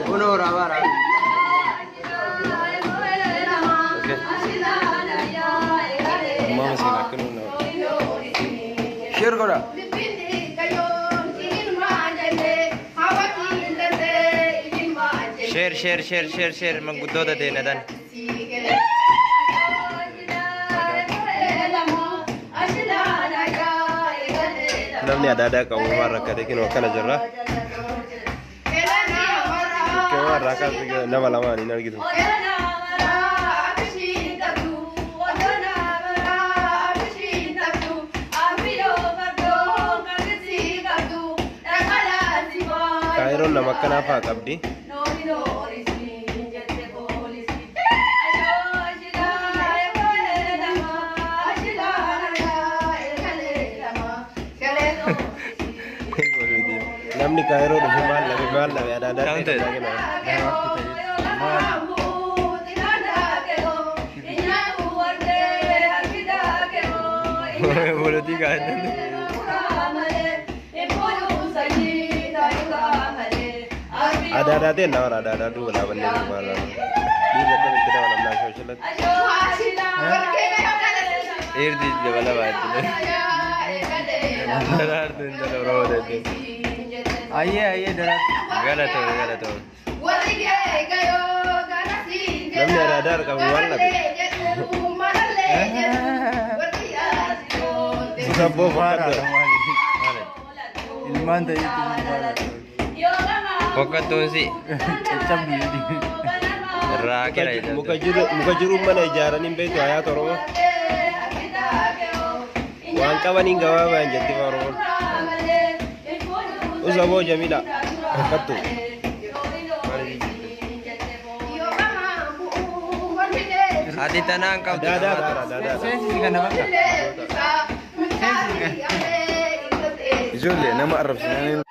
Kunoo raabaa. Amma seenaa akka nuun nama. Share godha. Share, share, share, share, share, manguddoota deena. Namni adaadaa qabu waan rakkate kinoo akkana jirra. Kinoo irraa kaasee nama lamaan hin argitu. Kaayiroon nama akkanaa fa'aa qabdi. Namni Kaayiroo dhufe maal dhabe, maal dhabe? Adaadaa Kam ta'e? ta'e. Polotika jedhan. Adaadaa ta'e nama adaadaa duuba dhaabannee jiru maal laala. Dhiirri akkamitti dabalamnaa shooshalatti. Dhiirri dabala baatti. Daraartu intala Oromoo ta'e. Ayyee, ayyee, daraartu. Galatoomi, galatoomi. Namni adaadaa qabu maal dhabe? Sabboo fakkaatu. Ilmaan ta'eetu. Fokkattuun si. Caccabdu. Irraa kira. Muka jiru, muka jiruun mana ijaaranii hin beektu hayaata Oromoo. Waan qabaniin gabaabaan jetti Oromoon. Usaboo Jamila fakkattu. Ati tanaan qabdu. Adaadaa bara adaadaa. Seensisi kana bakka. Ijoollee nama arrabsinanii.